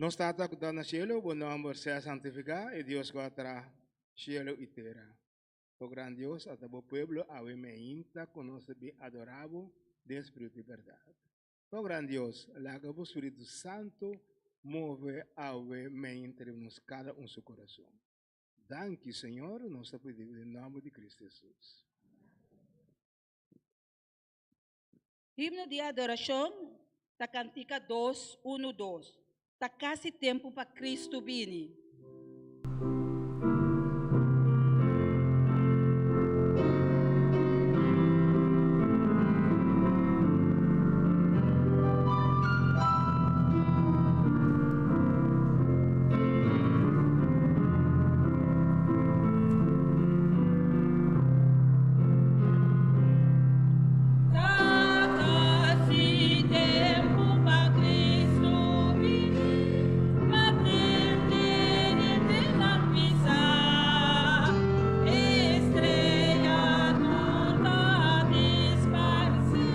Nos Tata ku ta na shelu, bo nòmber sea santifiká, e Dios ku a traha shelu i tera. O gran Dios, ata bo pueblo awe meinta ku nos ta bin adorá bo den spiritu i bèrdat. O gran Dios, laga bo Spiritu Santu move awe meinta riba nos kada un su kurason. Danki, Señor, nos ta pidi den nòmber di Kristu Hesus. Himno di adorashon ta kantika dos unu dos. Ta kasi tempu pa Kristu bini. Ta kasi tempu pa Kristu bini, ma prende hendenan bisa, Estrella tur ta disparsé,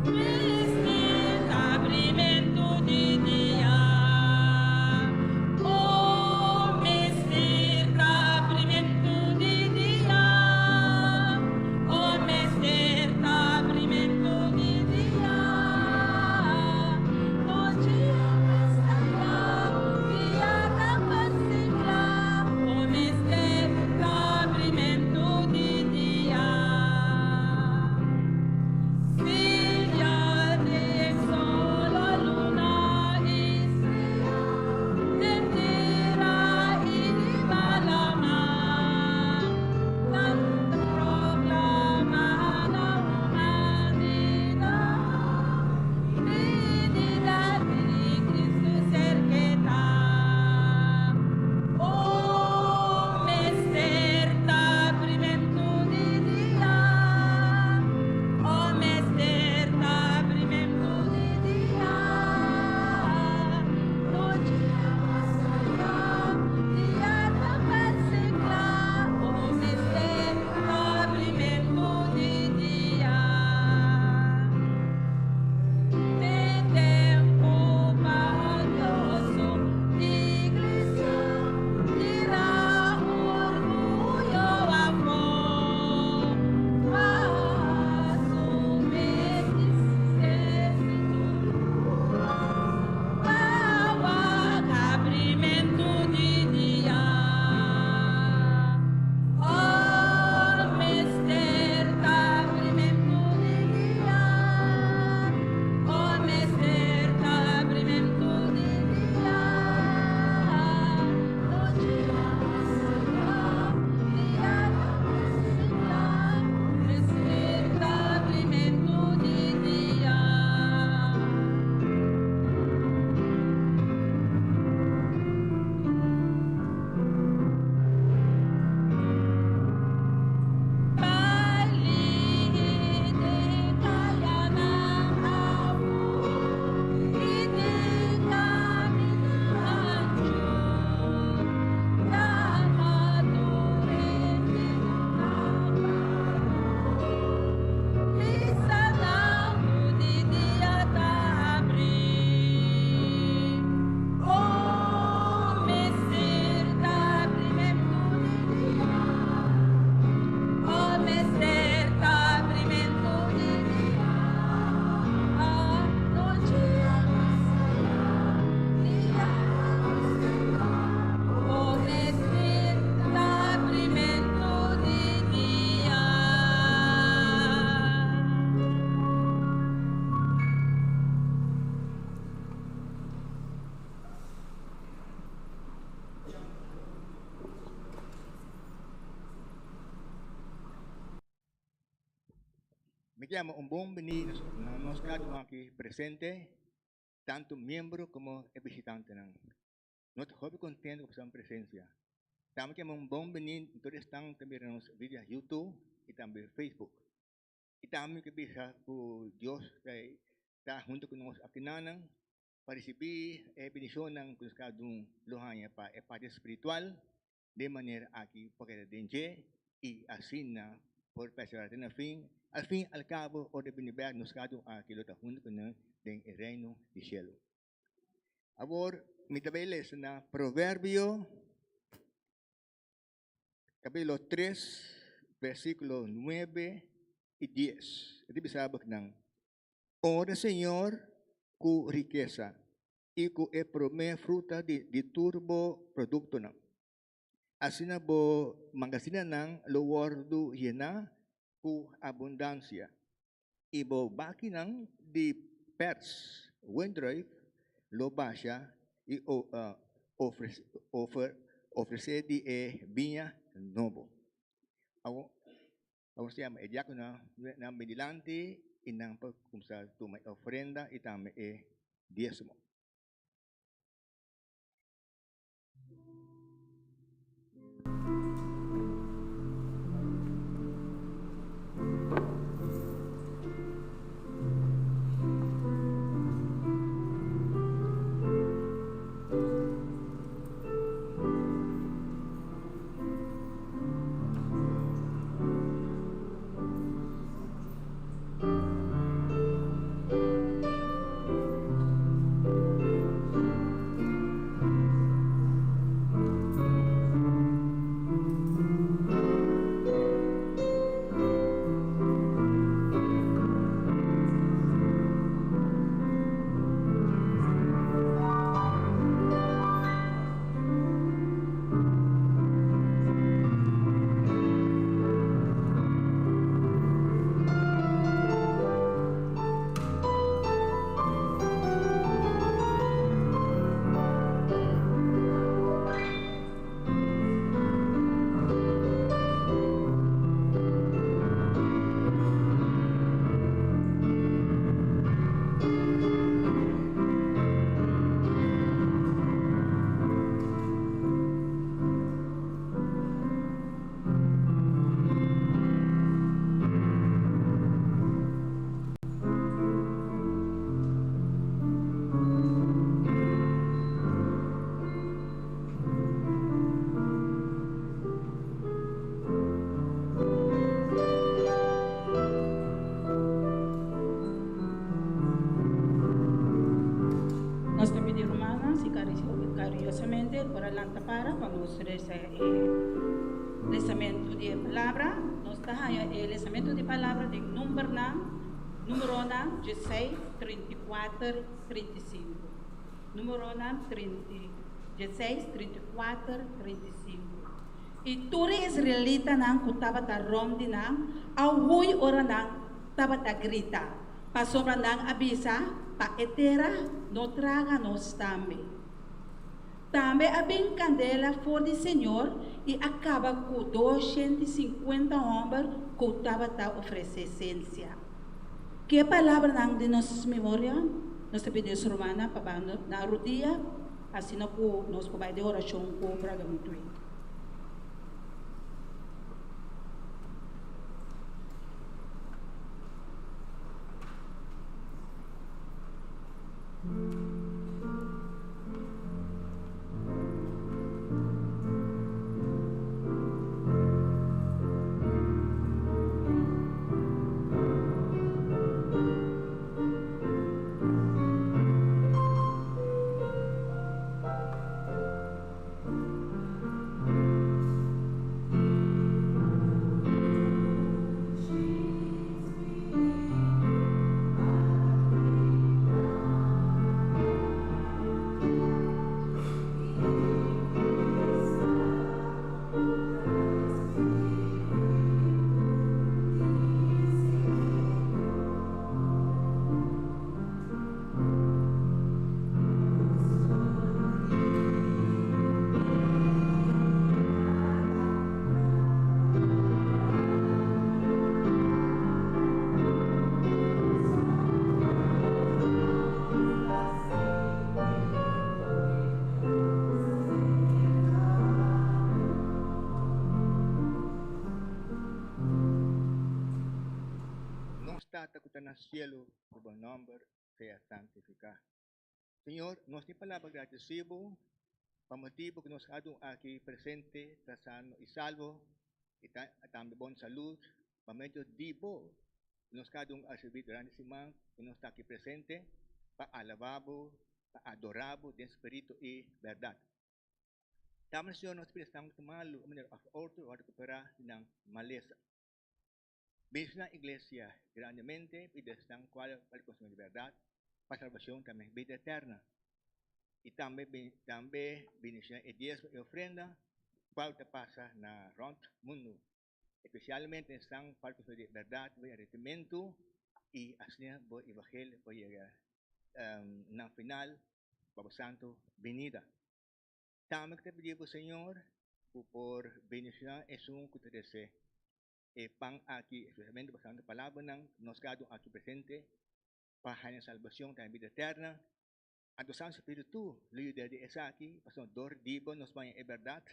mester ta abrimentu di dia. O mester ta abrimentu di dia, o mester ta abrimentu di dia. Nochi a pasa ya, dia ta parse kla, o mester ta abrimentu di dia. Siñal den solo, luna i strea, den tera i riba laman, nan ta proklama na humanidat, Binida di Cristo serketa. O mester ta abrimentu di dia, o mester ta abrimentu di dia. Nochi a pasa ya, dia ta parse kla, o mester ta abrimentu di dia. Tin tempu pa Dios su iglesia tira orguyo afó, pa su mes pa wak abrimentu di dia. Oh, mester ta abrimentu di dia. Oh, mester ta abrimentu di dia. Nochi a pasa ya, dia ta parse kla. Mester ta abrimentu di dia. Bai den kayanan afó i den kaminda anchu, yama tur hende na paró, bisa nan ku di dia ta abrí. O mester ta abrimentu di dia. O mester ta abrimentu di dia. Nochi a pasa ya, dia a pasa ya. O mester ta abrimentu di dia. Mi ta yama un bon bini na nos kada un aki presente, tantu miembro komo e bishitantenan. Nos ta hopi kontento ku boso presensia. Tambe ta yama un bon bini na tur esnan ku ta mira nos via YouTube i tambe Facebook. I tambe mi ke bisa ku Dios ta huntu ku nos akinanan pa risibí e bendishonnan ku nos kada un lo haña pa e parti spiritual den manera aki por keda den dje i asina por perseverá te na fin. Al fin al kabo, ora di bini bèk, nos kada un aki lo ta huntu ku nan den e Reino di shelu. Awor mi ta bai lesa na Proverbio capítulo 3 versículo 9 y 10. E ta bisa nan, Honra Señor ku rikesa i ku e promé fruta di di tur bo produktonan. Asina bo mangasinanan lo wòrdu yená ku abundansia, i bo bakinan di pèrs wendrùif lo basha i ofresé di e biña nobo. Awor nos yama e diákononan nan bin dilanti i nan por kuminsá tuma e ofrenda i tambe e diesmo. Nos ta pidi rumannan si cariñosamente por a lanta para pa nos reza e lesamento di e palabra. Nos ta haña e lesamento di palabra den numbernan, numeronan dieseis, 34, 35. Numeronan 16, 34, 35. I tur e israelitanan ku tabata rònt di nan a hui ora nan tabata grita, pasobra nan a bisa, Pa e tera no traga nos tambe. Tambe a bin kandela for di señor i a kaba ku 250 hòmber ku tabata ofresé sensia. Ke palabranan den nos memoria? Nos ta pidi nos rumannan pa baha na rudia asina ku nos por bai den orashon ku Brother Mutui. Nos Tata ku ta na sielu, ku bo nòmber sea santifiká. Señor, nos tin palabra gradisí bo pa motibu ku nos a dun aki presente, ta sano i salvo, i ta tambe bon salud pa medio di bo. Nos kada un a sirbi durante siman ku nos ta aki presente pa alabá bo. pa adorá bo den spiritu i bèrdat. Tambe, Señor, nos pidi esnan ku ta malu un manera òf otro wòrdu rekuperá di nan malesa. Bendishoná iglesia grandemente i di esnan kual wòrdu konsumí di bèrdat pa salbashon tambe bida eterna. I tambe tambe bendishoná e diesmo i ofrenda kual ta pasa na rònt mundu, espesialmente esnan kual konsumí di bèrdat bo arepentimentu i asina bo evangelio por yega na final pa bo santu binida. Tambe ta pidi bo Señor ku por bendishoná esun ku ta rese e pan aki, especialmente basando palabranan nos cada un aki presente, pa haña salbacion ta bida eterna. Anto Santo Spiritu lo yuda di esaki, pasobra dor di bo nos baña e berdad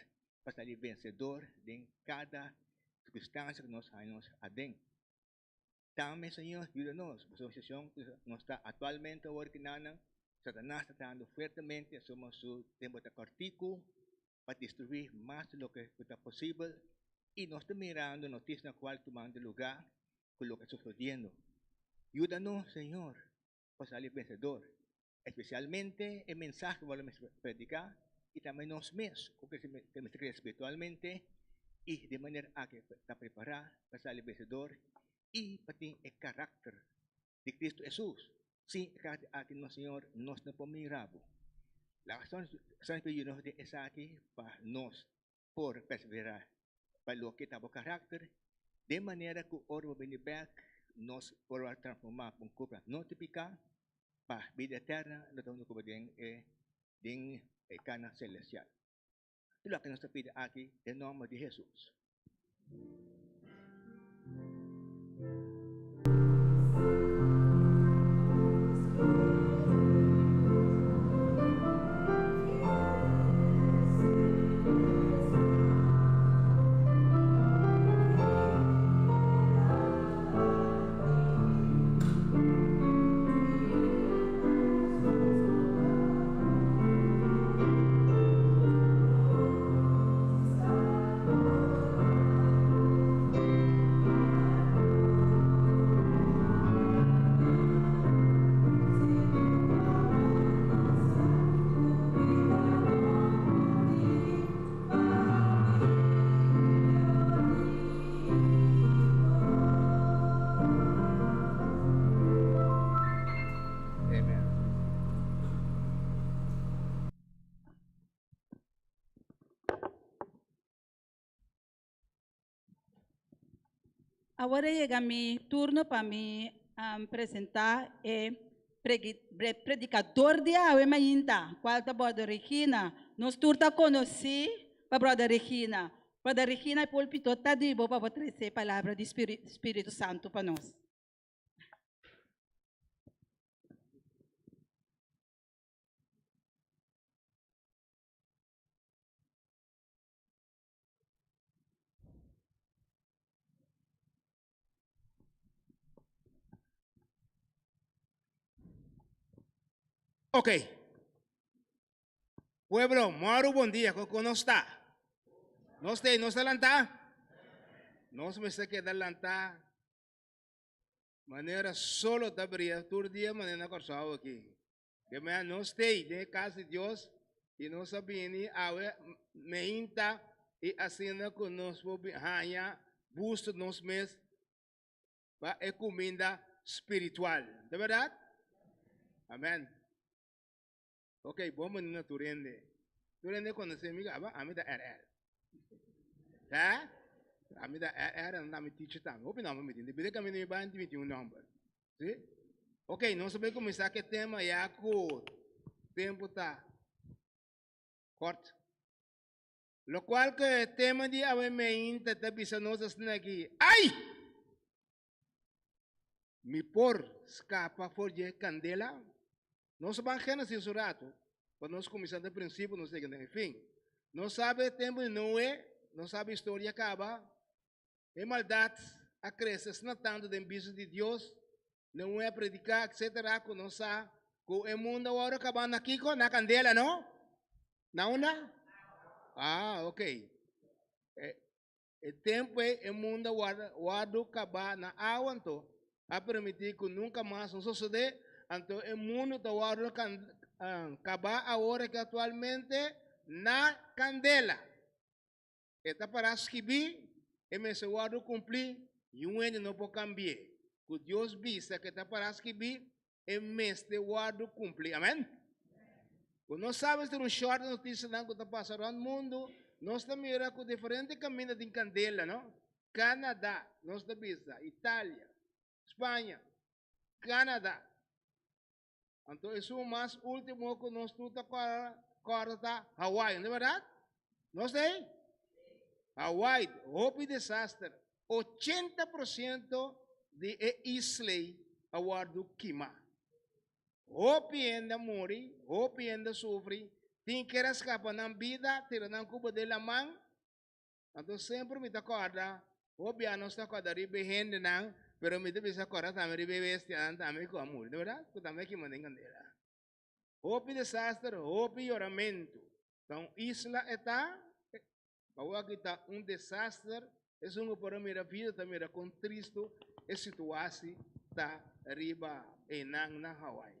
pa sali vencedor den cada circunstancia ku nos haña nos aden. Tambe Señor yuda nos, pasobra situacion ku nos ta actualmente awor kinanan, Satanas ta trahando fuertemente, somos su tempo ta cortico pa destruí mas di loke ku ta posibel i nos ta mirando notisianan kual tumando lugá ku loke ta sosodiendo. Yuda nos, Señor, pa sali vensedor, espesialmente e mensahe ku bo mester prediká i tambe nos mes ku mester krese spiritualmente i di manera aki ta prepará pa sali vensedor i pa tin e karakter di Cristo Hesus. Sin e karakter aki nos Señor nos no por mira bo. Laga Santo Spiritu yuda nos den esaki pa nos por perseverá pa loke ta bo karakter den manera ku ora bo bini bek nos por wòrdu transformá pa un kurpa no tipiká pa bida eterna lo ta huntu ku bo den e den e kana selestial. Tur loke nos ta pidi aki den nòmber di Hesus. Amen. Awor a yega mi turno pa mi presenta e predicador di awe mainta, cual ta Brother Regina. Nos tur ta conoci pa Brother Regina. Brother Regina, e pulpito ta di bo pa bo trece e palabra di Spiritu Santo pa nos. Ok. Pueblo, moro bon dia, con nos está? Nos te, nos ta lantá? Nos mester keda lantá manera solo ta bria tur dia manera na Kòrsou aki. Ke mea nos stay den e kas di Dios i nos a bini awe meinta i asina ku nos por haña gusto nos mes pa e kuminda spiritual. Ta bèrdat? Amèn. Ok, bon bini na tur hende. Tur hende konosé mi kaba, ami ta RR. Hè? Ami ta RR, anto ami teacher tambe. Hopi nòmber mi tin. Depende kaminda mi bai, mi tin un nòmber. Sí? Ok, nos a bai kuminsá ku e tema ya ku tempu ta kòrt. Lokual ku e tema di awe meinta ta bisa nos asina aki, Ai! Mi por skapa for di e kandela? Nos a ban Génesis un ratu, pa nos kuminsá den prinsipio, nos yega den e fin. Nos sabe e tempu di Noe, nos sabe historia kaba, E maldat a krese asina tantu den bista di Dios, Noe a prediká, etsetera, ku nos sa ku e mundu awor a kaba na kiko? Na kandela, no? Na unda? Ah, ok. E, e tempu ei e mundu a wòrdu, wòrdu kabá na awa, anto a permití ku nunka mas no sosodé, anto e mundu ta wòrdu kaba awor aki aktualmente na kandela. E ta para skibí, e mester wòrdu kumplí, niun hende no por kambi'é. Ku Dios bisa ku e ta para skibí, e mester wòrdu kumplí. Amèn? Ku nos sabe esei un shòrt notisianan ku ta pasa rònt mundu, nos ta mira ku diferente kaminda tin kandela, no? Canada, nos ta bisa, Italia, Spaña, Canada. Anto esun mas último ku nos tur ta kòrda ta Hawaii, no ta bèrdat? No sei? Hawaii, hopi desaster. 80% di e isla ei a wòrdu kimá. Hopi hende a muri, hopi hende a sufri, tin kere a skapa nan bida, tira nan kuba den laman. Anto semper mi ta kòrda, hopi a nos ta kòrda riba e hendenan, pero mi ta bisa kòrda tambe riba e bestianan tambe ku a muri, no bèrdat? Ku tambe a kima den kandela. Hopi desaster, hopi yoramentu. Ta un isla e ta, awor aki ta un desaster, esun ku por a mira video ta mira kon tristu e situasi ta riba einan na Hawaii.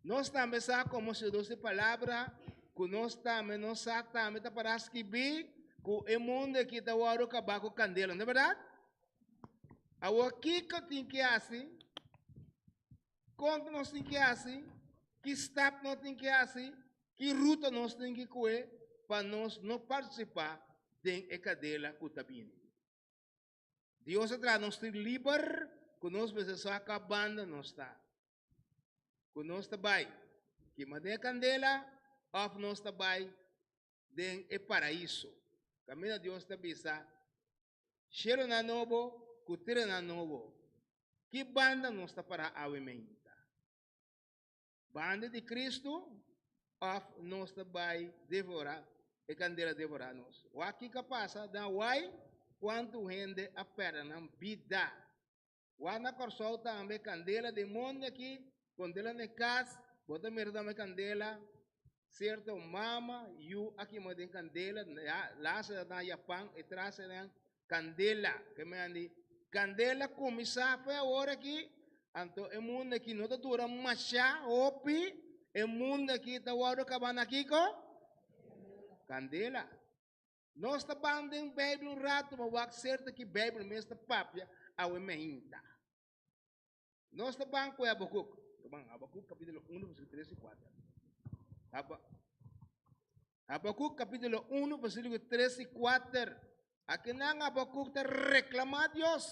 Nos tambe sa komo siudadó di palabra ku nos tambe nos sa tambe ta para skibí ku e mundu aki ta wòrdu kabá ku kandela, no ta bèrdat? Awor kiko tin ke hasi? Kon nos tin ke hasi? Ki stap nos tin ke hasi? Ki ruta nos tin ke kohe pa nos no partisipá den e kandela ku ta bini? Dios a traha nos tin liber ku nos mester sa kua banda nos ta. Ku nos ta bai kima den e kandela òf nos ta bai den e paraiso. Kaminda Dios ta bisa, Shelunan nobo ku teranan nobo. Ki banda nos ta pará awe meinta? Banda di Kristu òf nos ta bai devorá e kandela devorá nos? Wak kiko a pasa den Hawaii, kuantu hende a pèrdè nan bida. Wak na Kòrsou tambe kandela den mondi aki, kondela den kas, bo ta mira tambe kandela, sierto mama yu a kima den kandela, ya las na Japan e trasenan kandela, ke men a di kandela kuminsá for awor aki, anto e mundu aki no ta dura masha hopi, e mundu aki ta wòrdu kaba na kiko? Kandela. Nos ta ban den Bijbel un rato pa wak serta ki Bijbel mes ta papia awe meinta. Nos ta ban ku Habakuk. Ta ban Habakuk kapitulo 1 versíkulo 3 i 4. Haba, Habakuk kapitulo 1 versíkulo 3 i 4. Akinan Habakuk ta reklamá Dios.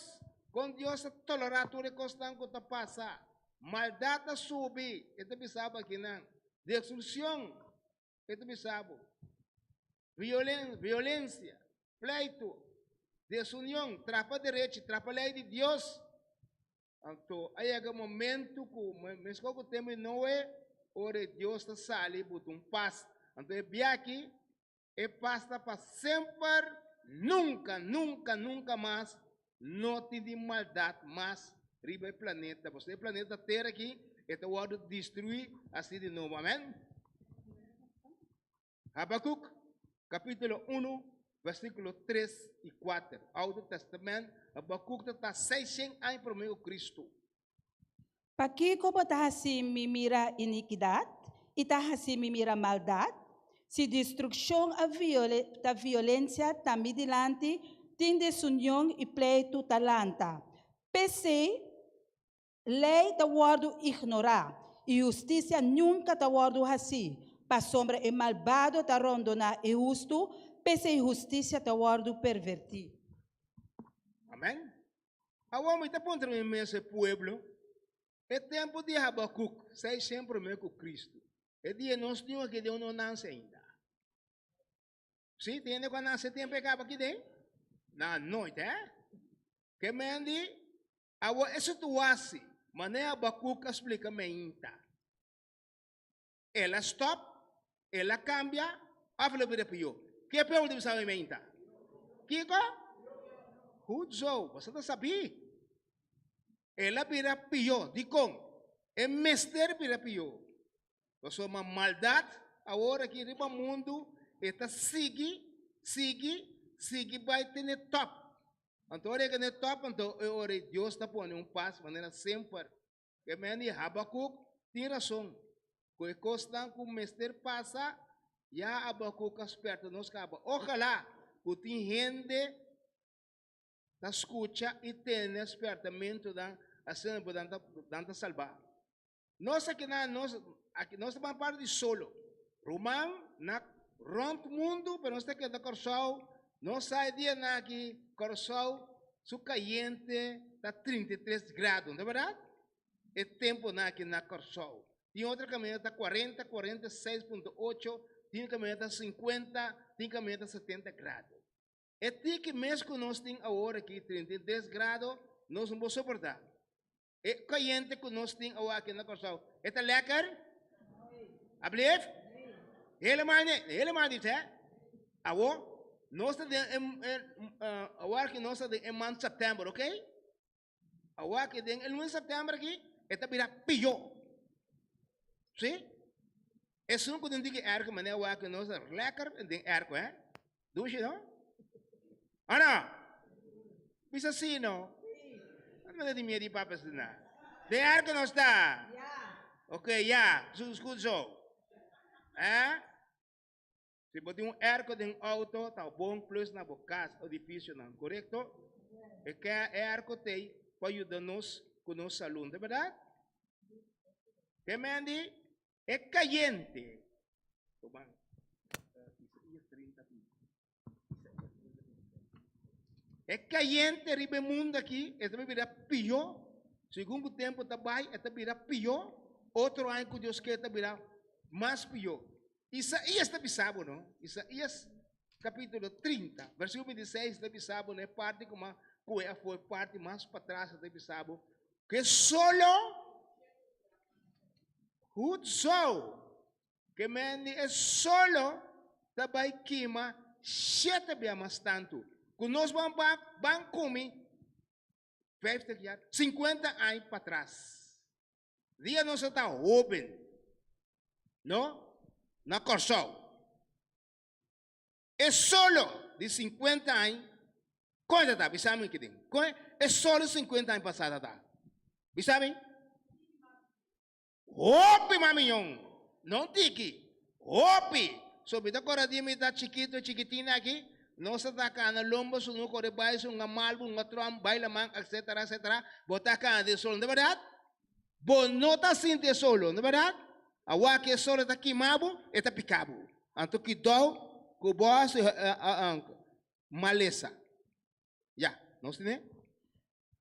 Kon Dios ta tolerá tur e kosnan ku ta pasa. Maldat ta subi, e ta bisa bo akinan. Destrukshon E ta bisa bo, Violen, violencia, pleitu, desunion, trapa derechi, trapa ley di Dios. Anto a yega momento cu, mescos cu tempo di Noe, ora e Dios ta sali buta un pas. Anto e bia aki, e pas ta pa semper, nunca, nunca, nunca mas no tin di maldad mas riba e planeta. Pasobra e planeta Tera aki e ta wòrdu destruí asi di nobo. Amèn. Habakuk kapítulo unu versíkulo tres i kuater. Oude Tèstamènt, Habakuk ta ta seishent aña promé ku Kristu. Pakiko bo ta hasi mi mira inikidat i ta hasi mi mira maldat? Si destrukshon a ta violensia ta mi dilanti, tin desunion i pleitu ta lanta. P'esei, lei ta wòrdu ignorá i hustisia nunka ta wòrdu hasí, pasobra e malbado ta rondoná e hustu, p'esei hustisia ta wòrdu pervertí. Amèn. Awor mi ta puntra mi mes, e pueblo, e tempu di Habakuk, seishent promé ku Kristu, e dia nos niun aki den no nanse ainda. Sí, tin hende ku a nanse e tempu e kaba aki den? Na noit, eh? Ke men di, awor e situasi, manera Habakuk a splika meinta, el a stòp, el a kambia, òf el a bira pió? Ke pueblo ta bisa mi meinta? Kiko? Goed zo, boso ta sabí. El a bira pió. Dikon? E mester bira pió. Pasobra maldat awor aki riba mundu e ta sigui, sigui, sigui bai te n'e tòp. Anto ora e yega n'e tòp, anto e ora Dios ta pone un pas manera semper. Ke men di Habakuk tin rason. Ku e kosnan ku mester pasa, ya Habakuk a spèrta nos kaba. Ojalá ku tin hende ta skucha i tene spèrtamentunan asina bo nan ta nan ta salbá. Nos akinan nos aki nos ta ban parti di solo. Ruman na rònt mundu pero nos ta keda Kòrsou. Nos sa e dianan aki Kòrsou su kayente ta 33 grado, no ta bèrdat? E temponan aki na Kòrsou. Tin otro kaminda ta 40, 46.8, tin kaminda ta 50, tin kaminda ta 70 grado. E tiki mes ku nos tin awor aki, 33 grado, nos no por soportá. E kayente ku nos tin awor aki na Kòrsou, e ta lèker? Ablief? Helemaal niet, helemaal niet hè. Awor, nos ta den e, awor aki nos ta den e maand sèptèmber, oké? Awor aki den e luna di sèptèmber aki, e ta bira pió. Sí? Esun ku tin tiki èrko manera awor aki nos ta lèker den èrko, hè? Dushi no? O no? Bisa si no. No mester tin miedu di papia asina. Den arco nos ta? Ok, ya. Is goed zo. Eh? Si bo tin un airco den auto, ta bon plus na bo cas o edificionan, corecto? E ke e airco tei pa yuda nos cu nos salud, ta berdad? Ke men di? E kayente. E kayente riba e mundu aki, e ta bira pió. Segun ku tempu ta bai, e ta bira pió. Otro aña ku Dios ke ta bira mas pió. Isaías ta bisa bo, no? Isaías kapítulo 30, versíkulo 26 ta bisa bo, no? E parti ku mas ku e afó, e parti mas patras ta bisa bo, ku e solo Goed zo! Ke men di e solo ta bai kima shete bia mas tantu ku nos ban ban kumi vijftig jaar, sinkuenta aña patras. Dia nos a ta hoben, no? Na Kòrsou. E solo di sinkuenta aña, kon e ta ta? Bisa mi kitin. Kon e solo di sinkuenta aña pasá ta ta? Bisa mi. Hopi mamiyon, no tiki, hopi. So mi ta kòrda di mi ta chikito, chikitin aki, nos ta ta kana lomba sunu kore bai su un malbu, un trom, bai laman, etcetera, etcetera. Bo ta kana den solo, no ta bèrdat? Bo no ta sinti e solo, no ta bèrdat? Awor ki e solo ta kima bo, e ta pika bo. Anto kidou ku bo hasi malesa. Ya, nos tene?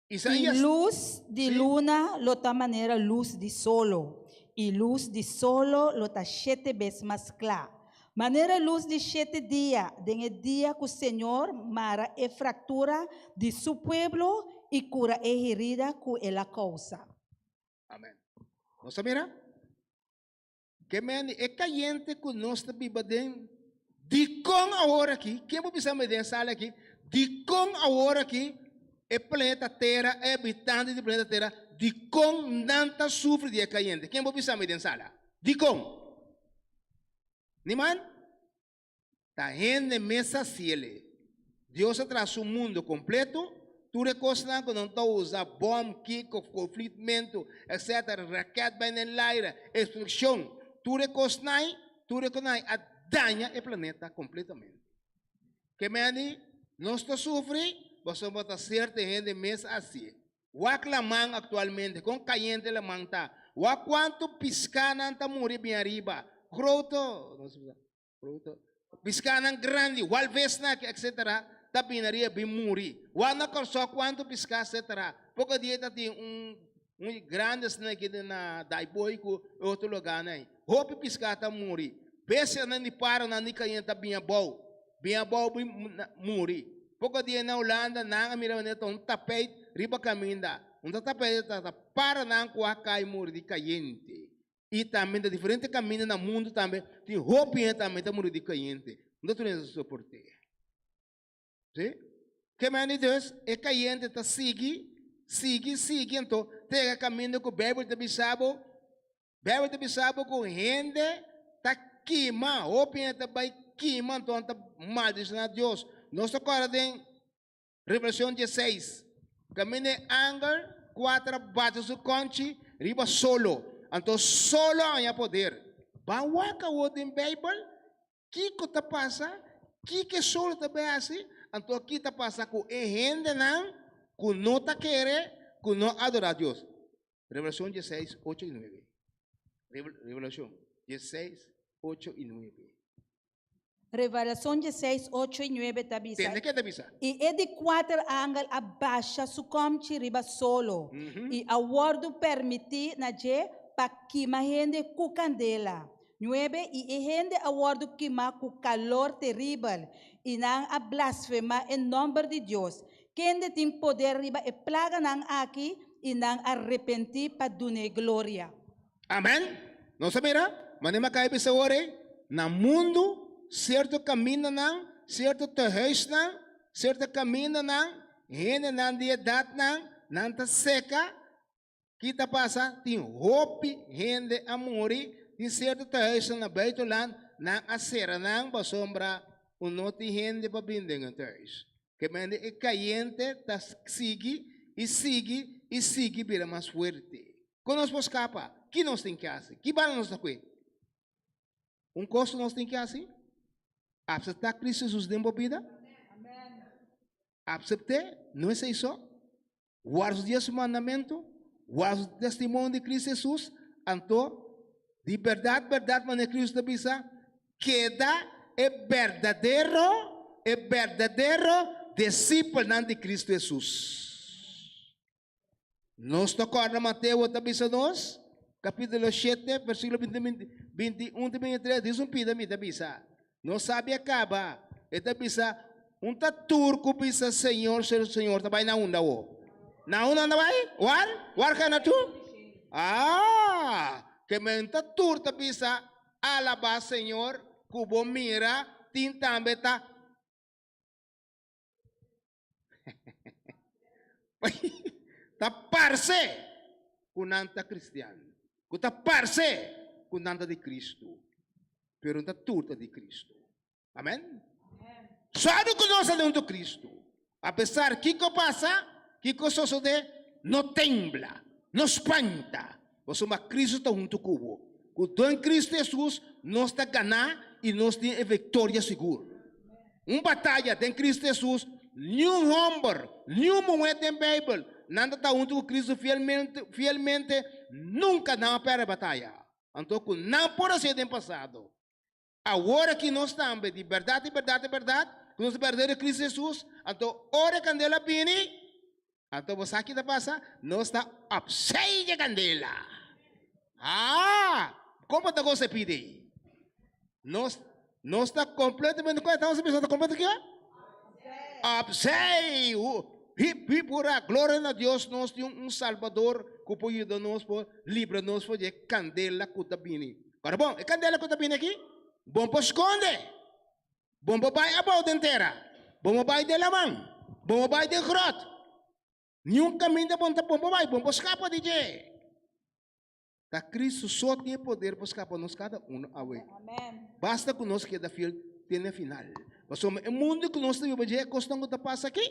I Isaías. lus di Sí. luna lo ta manera lus di solo, i lus di solo lo ta shete bes mas kla, manera lus di shete dia, den e dia ku Señor mara e fraktura di su pueblo i kura e herida ku el a kousa. Amen. Nos ta mira? Ke men e kayente ku nos ta biba den, dikon awor aki, ken por bisa mi den sala aki, dikon awor aki e planeta Tera, e habitante di planeta Tera, dikon nan ta sufri di e kayente? Ken por bisa mi den sala? Dikon? Niman? Ta hende mes a hasiel. Dios a traha su mundo kompleto, tur e kosnan ku nan ta usa, bòm, kiko, konflitmentu, etsetera, rakèt bai den laira, eksplokshon, tur e kosnan ei, tur e kosnan ei a daña e planeta kompletamente. Ke meni nos ta sufri pasobra ta sierto hende mes a hasié. Wak laman aktualmente, kon kayente laman ta. Wak kuantu piskanan ta muri bin ariba. Grote, no se grote, piskanan grandi, walvisnan aki, etcetera, ta bin ariba bin muri. Wak na Kòrsou kuantu piska, etcetera. Poko dia ta tin un un grandi asina aki na Daaibooi ku e otro lugarnan ei. Hopi piska ta muri. Bestianan di paranan di kayente ta bin abou. Bin abou bin muri. Poko dia na Hulanda nan a mira manera ta un tapijt riba kaminda. Un ta tapijt ta ta paranan ku a kai muri di kayente. I tambe na diferente kaminda na mundu tambe tin hopi hende tambe ta muri di kayente. No ta tur hende ta soport'é. Si? Ke manera di dus e kayente ta sigui, sigui, sigui anto te yega kaminda ku Beibel ta bisa bo, Beibel ta bisa bo ku hende ta kima, hopi hende ta bai kima anto nan ta maldishoná Dios. Nos ta kòrda den Revelashon dieseis, kaminda e angel kuater a bati su kònchi riba solo, anto solo a haña poder. Ban wak awor den Beibel kiko ta pasa, kiko e solo ta bai hasi, anto ki ta pasa ku e hendenan ku no ta kere, ku no adorá Dios. Revelashon dieseis, ocho i nuebe. Revelashon dieseis, ocho i nuebe. Revelacion dieseis, ocho i nuebe ta bisa, Tende ke ta bisa. I e di kuater angel a basha su kòmchi riba solo, i a wòrdu permití na dje pa kima hende ku kandela. Nuebe i e hende a wòrdu kimá ku kalor teribel, i nan a blasfemá e nòmber di Dios, kende tin poder riba e plaganan aki, i nan a repentí pa dun'é gloria. Amen! Nos a mira manera mi a kai bisa ora ei, na mundu sierto kamindanan, sierto tehuisnan, sierto kamindanan, hendenan di edatnan, nan ta seka. Ki ta pasa? Tin hopi hende a muri, tin sierto tehuisnan na buitenland, nan a sera nan pasobra ku no tin hende pa bin den e tehuis. Ke mende e kayente ta sigui i sigui i sigui bira mas fuerte. Kon nos por skapa? Ki nos tin ke hasi? Ki bala nos ta kue? Un kos ku nos tin ke hasi, Apseptá Kristu Hesus den bo bida. Apsept'é, no esei so. Warda su dies mandamentu, warda su testimonio di Kristu Hesus, anto di bèrdat bèrdat manera Kristu ta bisa, keda e berdadero, e berdadero disipelnan di Kristu Hesus. Nos ta kòrda Mateo ta bisa nos, kapítulo shete, versíkulo 21 te 23, dies un pida mi ta bisa. No sabi a kaba. E ta bisa, un ta tur ku bisa Señor, Señor, Señor ta bai na unda awo? Na unda nan ta bai? War? War ka na tur? Ah! Ke men ta tur ta bisa, alabá Señor, ku bo mira tin tambe ta. Ta parse ku nan ta kristian, ku ta parse ku nan ta di Kristu, pero no ta tur ta di Kristu. Amen? Sabi ku nos ta huntu Kristu, apesar kiko pasa, kiko sosodé, no tembla, no spanta, pasobra Kristu ta huntu ku bo. Ku den Kristu Hesus nos ta ganá i nos tin e viktoria sigur. Un bataya den Cristo Jesus, niun homber, niun muhé den Bijbel, nan ta ta huntu ku Cristo fielmente, fielmente, nunka nan a pèrdè bataya. Anto ku nan por hasié den pasado, awor aki nos tambe, di bèrdat, di bèrdat, di bèrdat, ku nos ta bèrdadero Cristo Jesus, anto ora e kandela bini, anto bo sa ki ta pasa? Nos ta opsei dje kandela. Ah! Kon bo ta gosa e pidi ei? Nos nos ta completamente cu estamos bisa ta completo ki? Opzij! Hip hip hurra! Gloria na Dios nos tin un Salvador cu por yuda nos por libra nos for di e candela cu ta bini. Ora bon, e candela cu ta bini aki, bon por sconde, bon por bay abao den tera, bon por bay den laman, bon por bay den grot. Niun caminda bon ta bon por bay, bon por scapa di dje. Ta Cristo so tin e poder pa scapa nos cada uno awe. Basta cu nos keda fiel te na final. Pasobra e mundo cu nos ta biba dje, e cosnan cu ta pasa aki,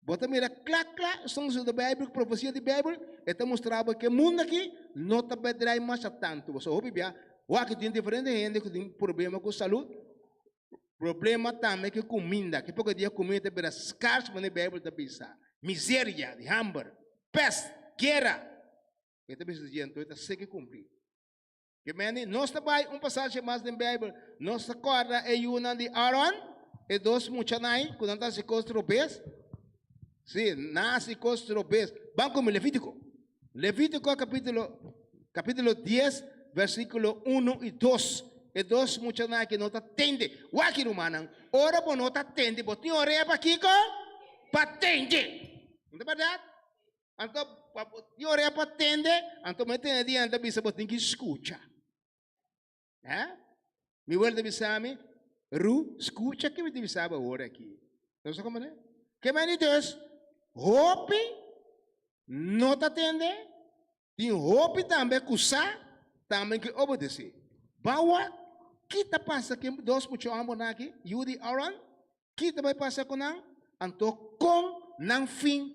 bo ta mira cla cla, esnan cu ta Bijbel, cu profecia di Bijbel, e ta mustra bo cu e mundo aki no ta bay drai masha tanto. Pasobra hopi bia, wak tin diferente hende cu tin problema cu salud, problema tambe cu cuminda, cu poco dia cuminda ta bira scars, manera Bijbel ta bisa, miseria di hamber, pest, guera. E ta bisa dje, anto e ta seki kumpli. Ke mende, nos ta bai un pasashi mas den Beibel, nos ta kòrda e yunan di Aaron, e dos muchanan ku nan ta hasi kos trobes. Sí, nan a hasi kos trobes. Ban ku mi Levítiko. Levítiko kapítulo, kapítulo dies, versíkulo uno i dos. E dos muchanan aki no ta tende. Wak, rumannan, ora bo no ta tende, bo tin orea pa kiko? Pa tende. No ta bèrdat? Anto pa bo tin orea pa tende, anto mi tende di hende ta bisa bo tin ki skucha. Eh? Mi wele ta bisa mi, Ru, skucha ke mi ta bisa bo awor aki. Nos ta komprende? Ke mende dus, hopi no ta tende, tin hopi tambe ku sa, tambe ke obedesé. Bawa, ki ta pasa ku e dos mucha hòmbernan aki, yu di Aaron? Ki ta bai pasa ku nan? Anto kon nan fin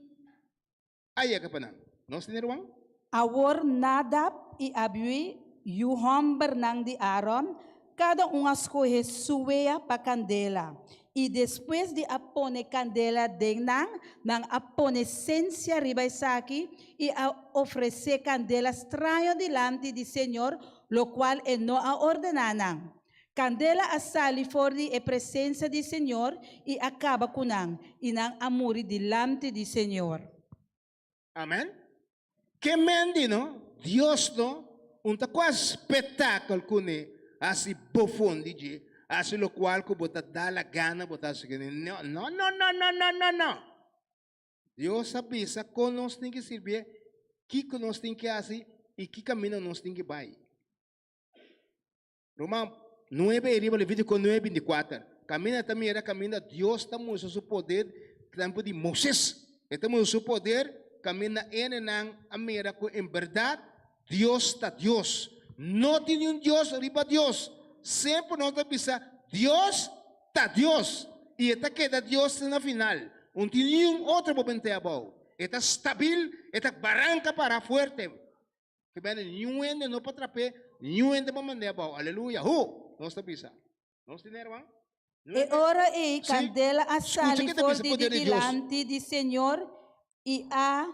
a yega pa nan? Nos tene ruman? Awor Nadab i Abiui. Yu hòmbernan di Aaron, kada un a skohe su wea pa kandela, i despues di a pone kandela den nan, nan a pone sensia riba esaki i a ofresé kandela straño dilanti di señor, lokual e no a ordená nan. Kandela a sali for di e presensia di señor i a kaba ku nan, i nan a muri dilanti di señor. Amen. Ke men di no, Dios no un ta kua spetakel kuné hasi bofon di dje, hasi lokual ku bo ta da la gana bo ta hasi kuné. No, no, no, no, no, no, no, no. Dios a bisa kon nos tin ki sirbié, kiko nos tin ki hasi i ki kaminda nos tin ki bai. Ruman, nuebe i riba Levítiko nuebe 24. Kaminda ta mira kaminda Dios ta mustra su poder tempu di Moses. E ta mustra su poder kaminda hendenan a mira ku en bèrdat Dios ta Dios. No tin niun Dios riba Dios. Semper nos ta bisa Dios ta Dios i e ta keda Dios te na final. Un tin niun otro bo bent'é abou. E ta stabil, e ta baranka para fuerte. Ke bende niun hende no por trap'é, niun hende por mand'é abou. Aleluya! Hu! Nos ta bisa. Nos tin herman? E ora ei kandela a sali for di di dilanti di Señor i a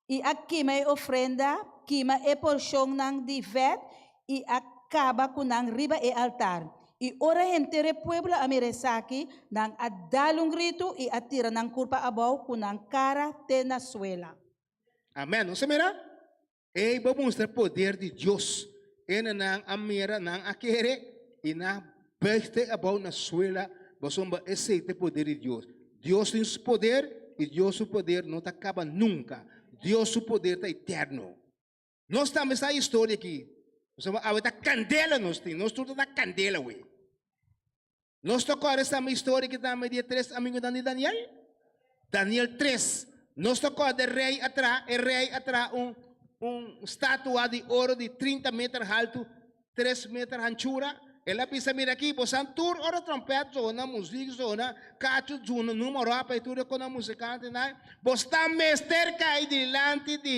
i a kima e ofrenda, kima e porshonnan di vèt i a kaba ku nan riba e altar. I ora henter e pueblo a mira esaki, nan a dal un gritu i a tira nan kurpa abou ku nan kara te na suela. Amen. Nos a mira? Ey bo mustra poder di Dios. Ene nan a mira, nan a kere y nan a buig te abou na suela pasobra esey ta e poder di Dios. Dios tin su poder y Dios su poder no ta caba nunca. Dios su poder ta eterno. Nos tambe sa e historia aki. Pasobra awe ta candela nos tin. Nos tur ta na candela awe. Nos ta kòrda esama historia ki tambe di e tres amigunan di Daniel? Daniel tres. Nos ta kòrda e rei a traha, e rei a traha un un statua di oro di trinta meter haltu, tres meter hanchura. El a bisa, Mira aki, bosan tur ora tròmpèt zona, muzik zona, kachu zona, numa ròpa i tur e kosnan musikantenan, bos ta mester kai dilanti di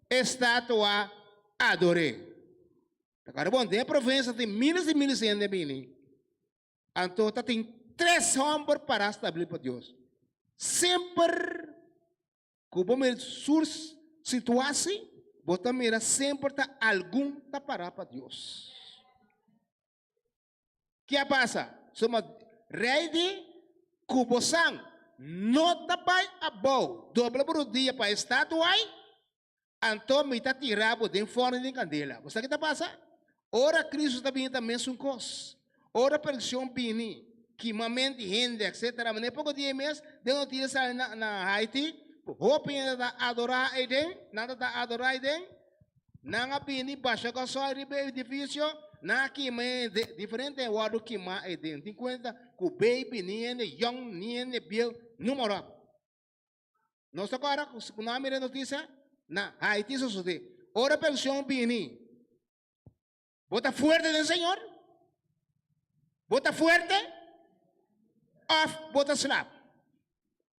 e statua ador'é. Ta kòrda bon, den e provinsia tin miles i miles di hende a bini. Anto ta tin tres hòmber pará stablí pa Dios. Semper ku bo mira sur situasi, bo ta mira semper ta algun ta pará pa Dios. Ke a pasa? Suma rei di ku bo san no ta bai abou dobla bo rodia pa e statua ei, anto mi ta tira bo den fòrnu di kandela. Bo sa ke ta pasa? Ora Kristu ta bini ta mesun kos. Ora persekshon bini, kimament di hende, etsetera, manera poko dia mes den notisia sali na na Haiti, ku hopi hende ta adorá eiden, nan ta ta adorá eiden, Nan a bini basha gasoil riba e edifisio, nan a kima e hende, diferente hende wòrdu kimá ei den. Tin kuenta ku baby, ni hende yòn, ni hende bieu, numa ròp. Nos ta kòrda ku nan a mira e notisia? Na Haiti sosodé. Ora penshon bini, bo ta fuerte den Señor? Bo ta fuerte òf bo ta slap?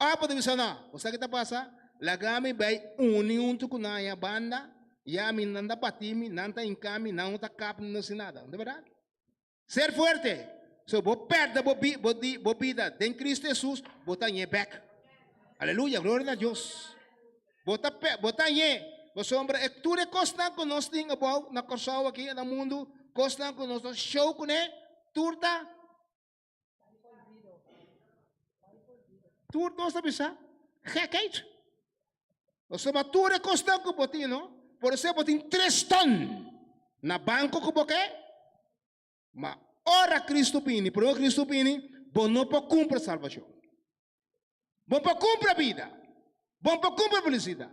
Òf bo ta bisa no, bo sa ki ta pasa? Laga mi bai uni huntu ku nan aya banda, ya mi nan ta bati mi, nan ta hinka mi, nan no ta kap mi, no si nada. No ta bèrdat? Ser fuerte! So bo pèrdè bo bo di bo bida den Kristu Hesus, bo ta hañ'é bèk. Aleluya, gloria na Dios. Bo ta pe bo ta hañ'é, pasobra e tur e kosnan ku nos tin abou na Kòrsou aki na mundu, kosnan ku nos ta show kuné, tur ta Tur nos ta bisa gekheid. Pasobra tur e kosnan ku bo tin no, por esei bo tin tres ton na banko ku bo ke, ma ora Kristu bini, prome Kristu bini, bo no por kumpra salbashon. Bo por kumpra bida. Bo por kumpra felisidat.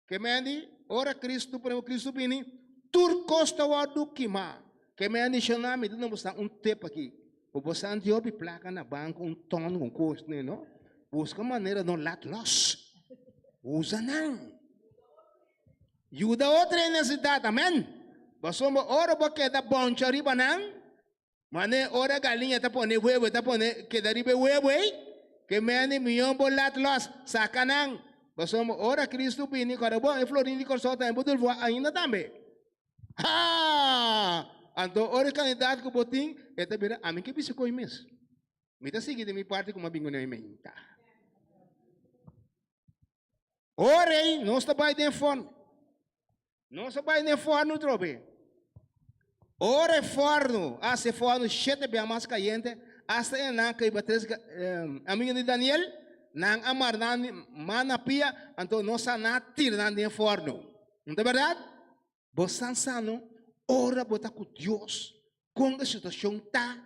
Ke men di, ora Kristu, prome Kristu bini, tur kos ta wòrdu kimá. Ke men di, shona, mi ta duna boso un tip aki. Bo bo sa anti hopi plaka na banko, un ton ku kos ne, no? Buska manera no lat los. Usa nan. Yuda otro den nesesidat, amen. Pasobra ora bo keda boncha riba nan, Mane ora galiña ta pone huevo e ta pone keda riba e huevo ei, ke mende miyon bo lat los, saka nan. Pasobra ora Cristo bini, kòrda bon, e florin di Kòrsou tambe por dulfua ainda tambe. Ha! Anto ora e kandidat ku bo tin, e ta bira, ami ke bisa koe mes. Mi ta sigui di mi parti ku mi a bin ku nan menta. Ora ei nos ta bai den fòrnu. Nos a bai den fòrnu trobe. Ora e fòrnu a hasi e fòrnu shete bia mas kayente, asta e nan kaiba tres amigu di Daniel, nan a mara nan man na pia, anto nos a na tira nan den e fòrnu. No ta bèrdat? Bo san sa no, ora bo ta ku Dios, kon e situashon ta,